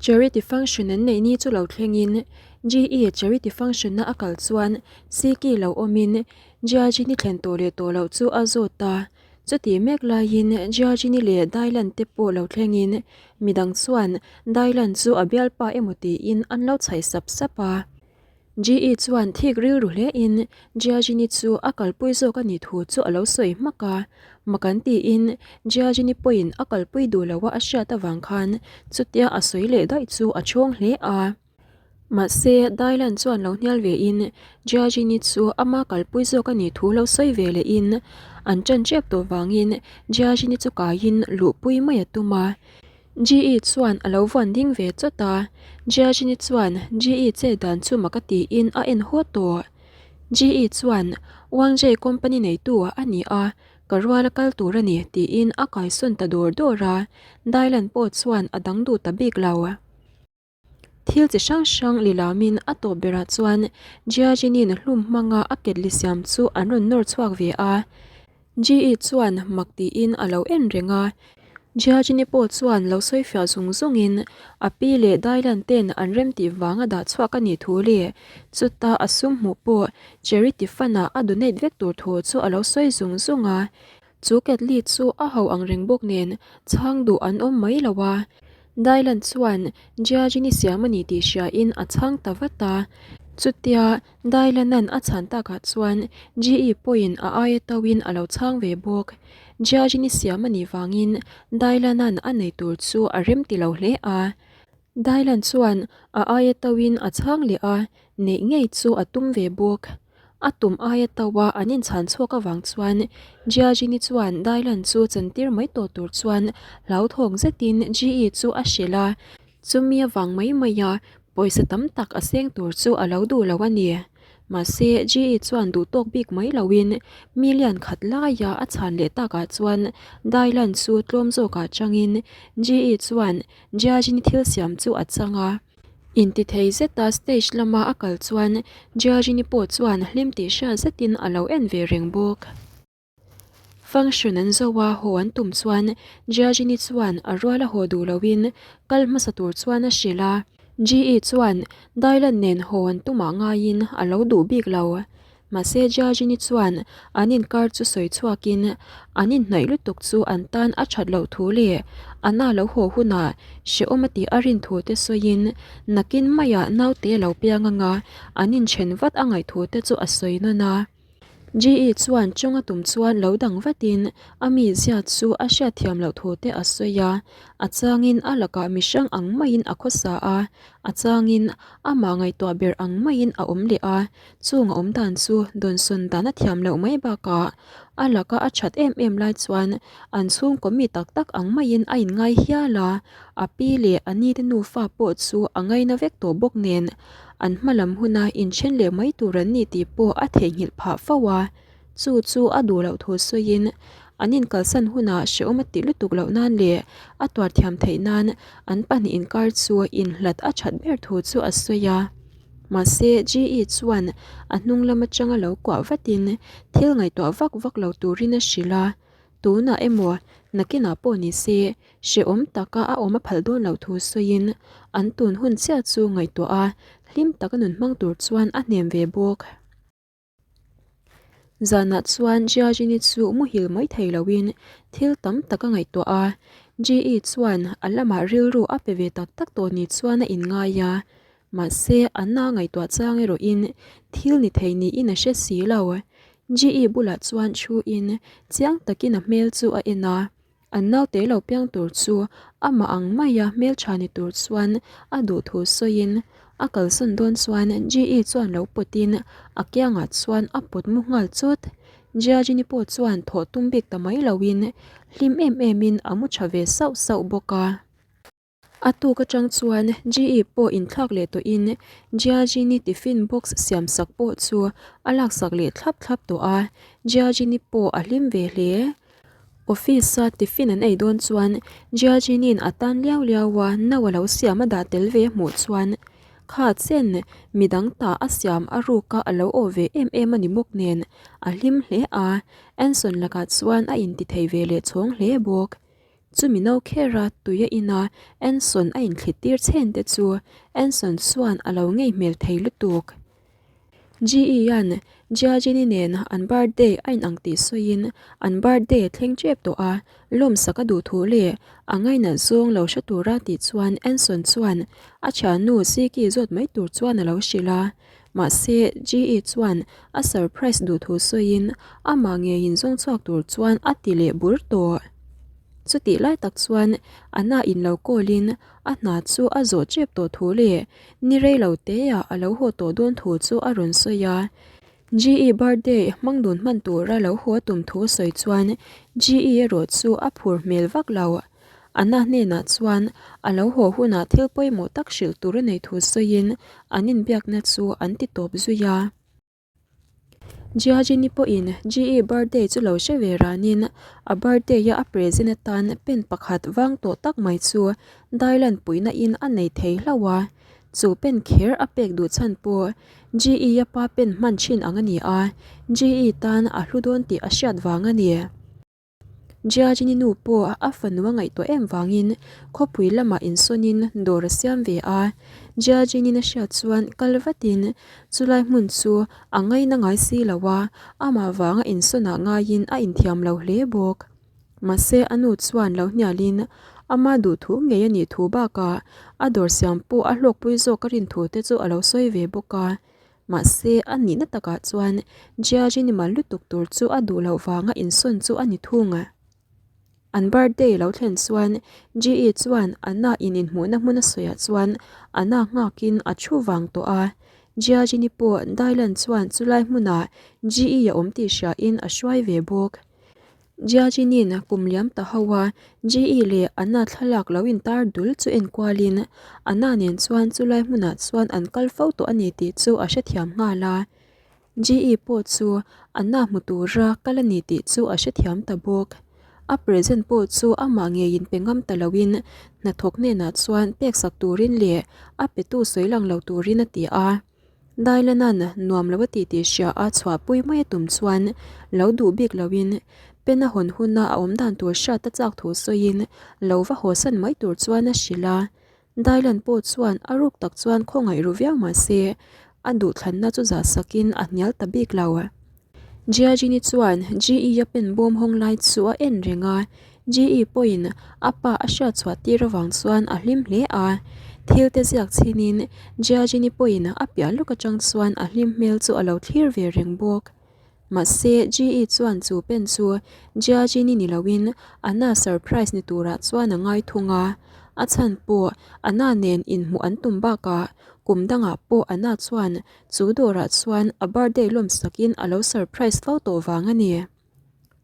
Charity function an neih ni chu lo thlengin GE charity function-a a kal chuan Siki lo awmin Jiajini thlen tawh leh tawh loh chu a zawt a. Chutih mek laiin Jiajini leh Dailan te pawh lo thlengin midang chuan Dailan chu a bialpa emaw tiin an lo chhaih sap sap a. GE chuan thik rilru hlein Jiajini chu a kalpui zawk a nih thu chu a lo sawi hmak a, mak an tiin Jiajini pawhin a kalpui duh loha a hriat avang khan chutia a sawi leh daih chu a chhawng hle a. Mahse, Dailan chuan lo hnial vein Jiajini chu ama kalpui zawk a nih thu lo sawi ve lehin an ṭan ṭep tawh vangin Jiajini chu kaiin luhpui mai a tum a. GE chuan a lo vuan ding ve chawt a, Jiajini chuan GE che dan chu mak a tiin a en haw tawh. GE chuan Wangzhei company neitu a ni a, ka rual a kal tur a ni tiin a kaisawn ta dawr dawr a, Dailan pawh chuan a dang duh ta bik lo. Thil chi hrang hrang lilamin a tawp berah chuan Jiajinin hlum hmanga a ketli siam chu an rawn nawr chhuak ve a. GE chuan mak tiin a lo en reng a. Jiajini pawh chuan lo sawi fiah zung zungin a pi leh Dailan ten an remtih vanga dah chhuak a nih thu leh chuta a sum hmuh pawh charity fund-ah a donate vek tur thu chu a lo sawi zung zung a. Chu ketli chu a ho ang reng bawk nen chhang duh an awm mai lo a. Dailan chuan Jiajini siam a ni tih hriain a chhang ta vat a. Chutia Dailanan a chhan takah chuan GE pawhin a aia tauin a lo chhang ve bawk. Jiajini siam a nih vangin Dailanan a nei tur chu a rem ti lo hle a. Dailan chuan a aia tauin a chhang leh a, neih ngei chu a tum ve bawk. A tum aia taua an inchhan chhuak avang chuan Jiajini chuan Dailan chu chantir mai tawh tur chuan hlauthawng zetin GE chu a hrilh a, chumi avang mai maia pawisa tam tak a seng tur chu a lo duh lo a ni. Mahse, GE chuan duh tawk bik mai loin million khat laia a chhan leh takah chuan Dailan chu tlawm zawkah changin GE chuan Jiajini thil siam chu a chang a. Intithei zeta stage lama a kal chuan Jiajini pawh chuan hlim tih hriat zetin a lo en ve reng bawk. Function an zo a, haw an tum chuan Jiajini chuan a rual a haw duh loin kal hmasa tur chuan a hrilh a. GE chuan Dailan nen haw an tumah ngaiin a lo duh bik lo. Mahse Jiajini chuan an inkar chu sawi chhuakin an inhnaih lutuk chu an tan a that loh thu leh a na lo haw hunah hrehawm a tih a rin thu te sawiin nakin maiah naute a lo piang anga an inchen vat a ngaih thu te chu a sawi nawn a. GE chuan chawnga tum chuan lo dang vatin a mizia chu a hriatthiam loh thu te a sawi a, a changin a lakah mihrang ang maiin a khawsa a, a changin amah ngaihtuah ber ang maiin a awm leh a, Chung a awm dan chu dawnsawn dan a thiam loh mai bakah a laka a that em em lai chuan an chhungkaw mi tak tak ang maiin a inngai hial a, a pi leh a nite nufa pawh chu a ngaina vek tawh bawk nen an hma lam huna inthen leh mai tur an ni tih pawh a theihnghilh phah fo a, chu chu a duh loh thu sawiin an inkalsan hunah hrehawm a tih lutuk loh nan leh a tuar thiam theih nan an pahnih inkar chu inhlat a that ber thu chu a sawi a. Mahse, GE chuan a hnung lam atanga lo kuah vatin thil ngaihtuah vak vak lo turin a hrilh a, tunah emaw nakinah pawh ni se hrehawm taka a awm a phal dawn loh thu sawiin an tun hun chiah chu ngaihtuah a, hlim taka nun hmang tur chuan a hnem ve bawk. Zanah chuan Jiajini chu muhil mai thei loin thil tam tak a ngaihtuah a, GE chuan a lamah rilru a pe ve tak tak tawh ni chuan a inngai a, mahse a na ngaihtuah chang erawhin thil ni thei niin a hre si lo. GE bulah chuan thuin chiang takin a hmel chu a en a. An naute lo piang tur chu amah ang maia hmeltha ni tur chuan a duh thu sawiin a kalsawn dawn chuan GE chuan lo pawtin a kiangah chuan a pawt mu nghal chawt. Jiajini pawh chuan thawh tum bik ta mai loin hlim em emin a mu tha ve sauh sauh bawk a. A tuk atang chuan GE pawh inthlak leh tawhin Jiajini tiffin box siam sak pawh chu a laksak leh thlap thlap tawh a, Jiajini pawh a hlim ve hle. Office a tiffin an ei dawn chuan Jiajini'n a tan liau liau a no a lo siam a dah tel ve a hmuh chuan kha chen midang ta a siam a ruk a a lo awh ve em em a ni bawk nen a hlim hle a, Anson lakah chuan a intithei ve leh chhawng hle bawk. Chumi no khera tui a in a, Anson a inthlit tir chhen te chu Anson chuan a lo ngei hmel thei lutuk. GE-a'n Jiajini nen an birthday a inang tih sawiin an birthday a thleng tep tawh a, lawmsak a duh thu leh a ngainat zawng lo hre tura tih chuan Anson chuan a thiannu Siki zawt mai tur chuan a lo hrilh a. Mahse, GE chuan a surprise duh thu sawiin amah ngeiin zawng chhuak tur chuan a ti leh bur tawh. Chutih lai tak chuan a na in lo call in a hna chu a zawh tep tawh thu leh ni rei lo teah a lo haw tawh dawn thu chu a rawn sawi a. GE birthday hmang dun hman tura lo haw a tum thu a sawi chuan GE erawh chu a phur hmel vak lo. Anna hnenah chuan a lo haw hunah thil pawimawh tak hrilh tur a nei thu sawiin an inbiakna chu an ti tawp zui a. Jiajini pawhin GE birthday chu lo hre ve ranin a birthday-a a present atan pen pakhat vang tawh tak mai chu dailan puihna in a nei thei hlauh a. Chu pen kher a pek duh chhan pawh GE-a pa pen hman thin ang a ni a, GE tan a hlu dawn tih a hriat vang a ni. Jiajini nu pawh a fanu a ngaihtuah em vangin khawpui lamah insawnin dawr a siam ve a. Jiajinin a hriat chuan kal vatin chulai hmun chu a ngaina ngai si lo a, amah vanga insawnah ngaiin a inthiam lo hle bawk. Mahse a nu chuan lo hnialin ama duhthu ngei a nih thu bakah a dawr siam pawh a hlawkpui zawk a rin thu te chu a lo sawi ve bawk a. Mahse, a nihna takah chuan Jiajin mal lutuk tur chu a duh loh vanga insawn chu a ni thung a. An birthday lo thlen chuan GE chuan Anna in inhmuhna hmun a sawiah chuan Anna nghakin a thu vang tawh a. Jiajini pawh Dailan chuan chulai hmunah GE a awm tih hriain a hruai ve bawk. Jiajinin kum liam ta ho a, GE leh Anna thlalak lo intar dul chu enkualin Anna nen chuan chulai hmunah chuan an kal fo tawh a ni tih chu a hrethiam nghal a. GE pawh chu Anna hmu tura kal a ni tih chu a hrethiam ta bawk. A present pawh chu amah ngeiin pe ngam ta loin hnathawk hnenah chuan peksak turin leh a petu sawi lang lo turin a ti a. Dailanan nuam lo a ti tih hria a chhuahpui mai a tum chuan lo duh bik loin pen a hawn huna a awm dan tur hriat a chak thu sawiin lo va hawsan mai tur chuan a hrilh a. Dailan pawh chuan a ruk tak chuan khawngaih ru viau mah se a duhthlanna chu zah sakin a hnial ta bik lo. Jiajini chuan GE-a pen bawm hawng lai chu a en reng a, GE pawhin a pa a hriat chhuah tir avang chuan a hlim hle a. Thil te ziak chhinin Jiajini pawhin a piah lawk atang chuan a hlim hmel chu a lo thlir ve reng bawk. Mahse, GE chuan chu pen chu Jiajini ni loin Anna surprise ni turah chuan a ngai thung a. A chhan pawh Anna nen inhmuh an tum bakah kum dangah pawh Anna chuan Chu dawrah chuan a birthday lawmsakin a lo surprise fo tawh vang a ni.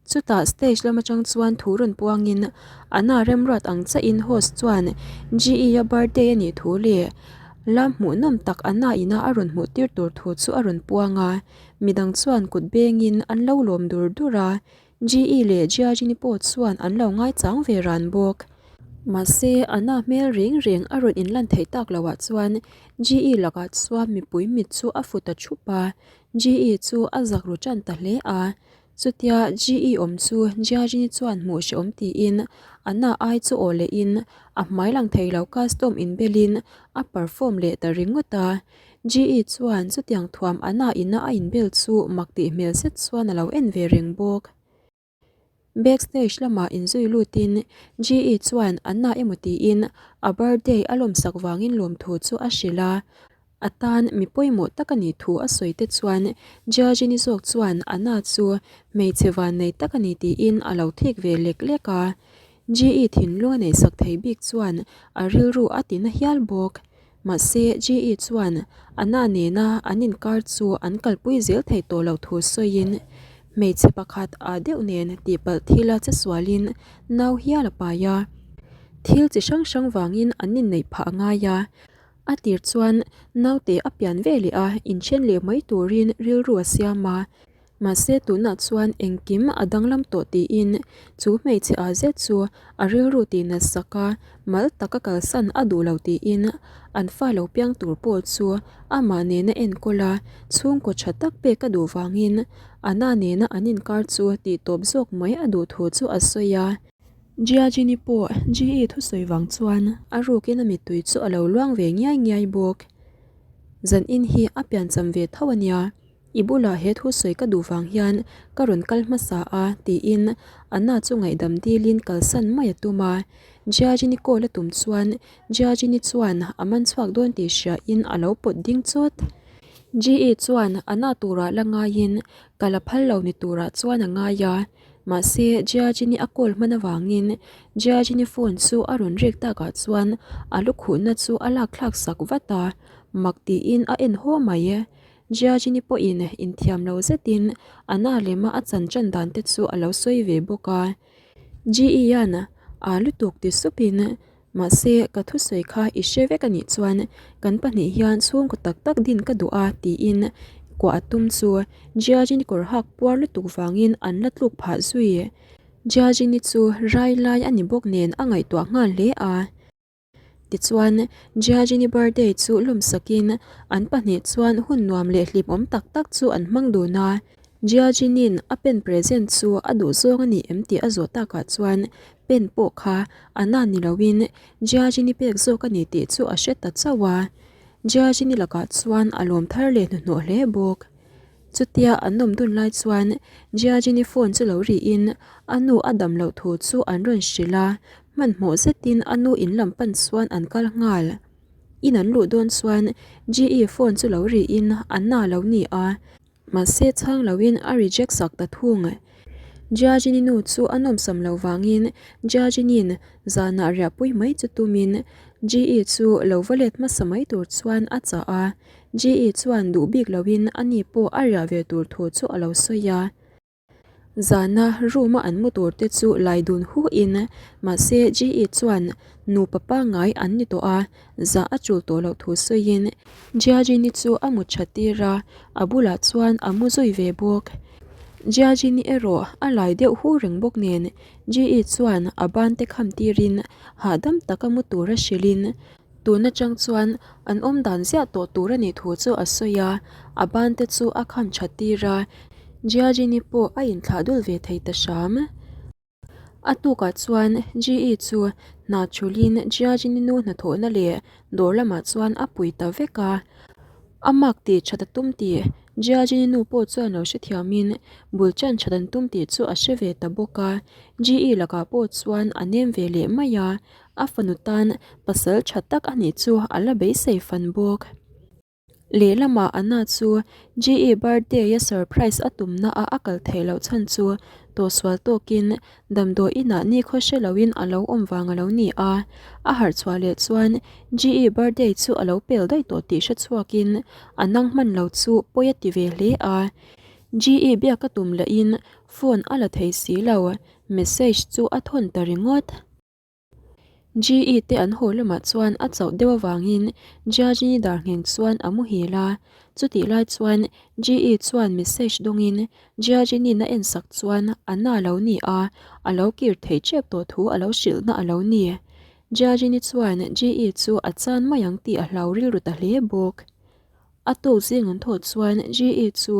Chutah stage lam atang chuan thu rawn puangin Anna remruat ang chiahin host chuan GE-a birthday a nih thu leh lam hmuhnawm tak Anna ina a rawn hmuh tir tur thu chu a rawn puang a, midang chuan kut bengin an lo lawm dur dur a, GE leh Jiajini pawh chuan an lo ngaichang ve ran bawk. Mahse, Anna hmel reng reng a rawn inlan theih tak loah chuan GE lakah chuan mipui mit chu a fu ta thup a, GE chu a zak ru tan ta hle a. Chutia GE awm chu Jiajini chuan hmuh hrehawm tiin Anna ai chu aw lehin a hmai lang thei lo custom inbelin a perform leh ta ringawt a. GE chuan chutiang thuam a na ina a inbel chu mak tih hmel zet chuan a lo en ve reng bawk. Backstage lamah inzui lutin GE chuan a na emaw tiin a birthday a lawmsak vangin lawmthu chu a hrilh a, a tan mi pawimawh tak a nih thu a sawi te chuan Jiajini zawk chuan a na chu hmeichhe vannei tak a ni tiin a lo thik ve lek lek a. GE thinlung a neihsak thei bik chuan a rilru a ti na hial bawk. Mahse, GE chuan Anna nena an inkar chu an kalpui zel thei tawh lo thu sawiin, hmeichhe pakhat ah deuh nen tihpalh thila che sualin nau hial a pai a. Thil chi hrang hrang vangin an inneih phah a ngai a. A tir chuan naute a pian ve leh a, inthen leh mai turin rilru a siam a. Mahse tunah chuan engkim a danglam tawh tiin chu hmeichhe ah zet chu a rilru tih nat sak a, mal taka kalsan a duh lo tiin an fa lo piang tur pawh chu amah nena enkawl a, chhungkaw tha tak pek a duh vangin Anna nena an inkar chu tih tawp zawk mai a duh thu chu a sawi a. Jiajini pawh GE thusawi vang chuan a rukin a mittui chu a lo luang ve ngiai ngiai bawk. Zanin hi a piancham ve tho a nia, i bulah he thusawi ka duh vang hian ka rawn kal hmasa a tiin Anna chu ngaihdam dilin kalsan mai a tum a. Jiajini call a tum chuan Jiajini chuan a man chhuak dawn tih hriain a lo pawt ding chawt. GE chuan Anna turah la ngaiin ka la phal lo ni turah chuan a ngai a. Mahse, Jiajini a call hman avangin Jiajini phone chu a rawn rek takah chuan a lukhuhna chu a lak thlak sak vat a, mak tiin a en haw mai. Jiajini pawhin inthiam lo zetin a na lema a chan chan dan te chu a lo sawi ve bawk a. GE-a'n a lutuk ti supin Mahse, ka thusawi kha i hre vek a nih chuan kan pahnih hian chhungkaw tak tak din ka duh a tiin kuah a tum chu Jiajini kawr hak puar lutuk vangin an la tluk phah zui. Jiajini chu rai lai a ni bawk nen a ngaihtuah nghal hle a. Tichuan, Jiajini birthday chu lawmsakin an pahnih chuan hun nuam leh hlimawm tak tak chu an hmang dun a. Jiajinin a pen present chu a duh zawng a ni em tih a zawh takah chuan pen pawh kha a na ni loin Jiajini pek zawk a ni tih chu a hre ta chauh a. Jiajini lakah chuan a lawm thar leh hnuhnawh hle bawk. Chutia an awm dun lai chuan Jiajini phone chu lo rihin a nu a dam loh thu chu an rawn hrilh a, hmanhmawh zetin a nu in lam pan chuan an kal nghal. In an luh dawn chuan GE phone chu lo rihin a na lo ni a. Mahse chhang loin a reject sak ta thung. Jiajini nu chu a nawmsam loh vangin Jiajini'n zanah riahpui mai chu tumin GE chu lo va let hmasa mai tur chuan a chah a. GE chuan duh bik loin ani pawh a riah ve tur thu chu a lo sawi a. Zana room a an mu tur te chu lai dun hu in mahse GE chuan nupa pangngai an ni tawh a, zah a chul tawh loh thu sawiin Jiajini chu a mu tha tir a, a bulah chuan a mu zui ve bawk. Jiajini erawh a lai deuh hu reng bawk nen GE chuan a ban te kham tirin hahdam taka mu tura hrilhin Tun atang chuan an awm dan ziah tawh tur a nih thu chu a sawi a, a ban te chu a kham that tir a, Jiajini pawh a inthlah dul ve thei ta hram. A tukah chuan GE chu hna thulhin Jiajini nu hnathawhna leh dawr lamah chuan a pui ta vek a, a mark tih that a tum tih Jiajini nu pawh chuan lo hrethiamin bul chan that an tum tih chu a hre ve ta bawk a, GE lakah pawh chuan a nem ve leh mai a, A fanu tan pasal tha tak a nih chu a la beisei fan bawk. Lehlamah Anna chu GE birthday a surprise a tumna a a kal theih loh chhan chu tawhsual tawkin damdawi inah nikhaw hre loin a lo awm vang a lo ni a. A harh chhuah leh chuan GE birthday chu a lo pel daih tawh tih hre chhuakin a nang hman lo chu pawi a ti ve hle a. GE biak a tum lahin phone a la thei si lo, message chu a thawn ta ringawt. GE te an haw lamah chuan a chauh deuh avangin Jiajini dar ngheng chuan a muhil a, chutih lai chuan GE chuan message dawngin Jiajini'n a ensak chuan a na lo ni a, a lo kir thei tep tawh thu a lo hrilhna a lo ni. Jiajini chuan GE chu a chan mai ang tih a hlau rilru ta hle bawk. A tawk zing an thawh chuan GE chu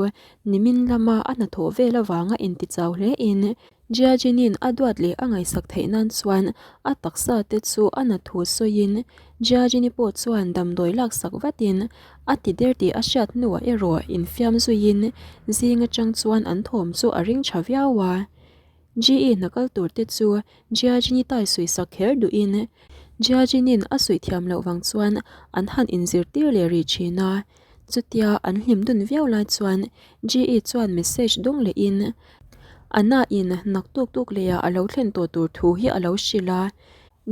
nimin lama a hnathawh vel avanga intichau hle in Jiajinin a duat leh a ngaihsak theih nan chuan a taksa te chu a na thu sawiin Jiajini pawh chuan damdawi laksak vatin a ti der tih a hriat hnuah erawh infiam zuiin zing atang chuan an thawm chu a ring tha viau a. GE hna kal tur te chu Jiajini tai suihsak kher duhin Jiajinin a suih thiam loh vang chuan an han inzirtir leh rih thin a. Chutia an hlim dun viau lai chuan GE chuan message dawng lehin Anna in naktuk tuk lehah a lo thlen tawh tur thu hi a lo hrilh a.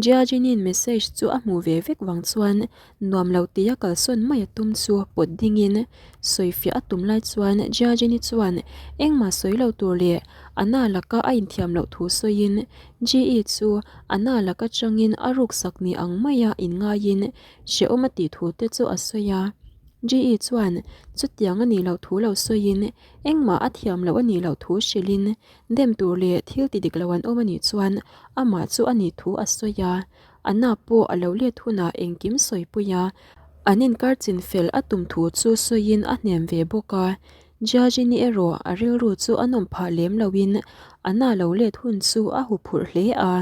Jiajinin message chu a hmuh ve vek vang chuan nuam lo tia kalsawn mai a tum chu pawt dingin sawifiah a tum lai chuan Jiajini chuan engmah sawi lo tur leh a na laka a inthiam loh thu sawiin GE chu a na lak atangin a ruksak ni ang maia inngaiin hrehawm a tih thu te chu a sawi a. GE chuan chutiang a nih loh thu lo sawiin engmah a thiam loh a nih loh thu hrilhin Dem tur leh thil ti dik lo an awm a nih chuan amah chu a nih thu a sawi a, Anna pawh a lo let hunah engkim sawipui a, an inkar chin fel a tum thu chu sawiin a hnem ve bawk a. Jiajini erawh a rilru chu a nawm phah lem loin Anna lo let hun chu a huphurh hle a.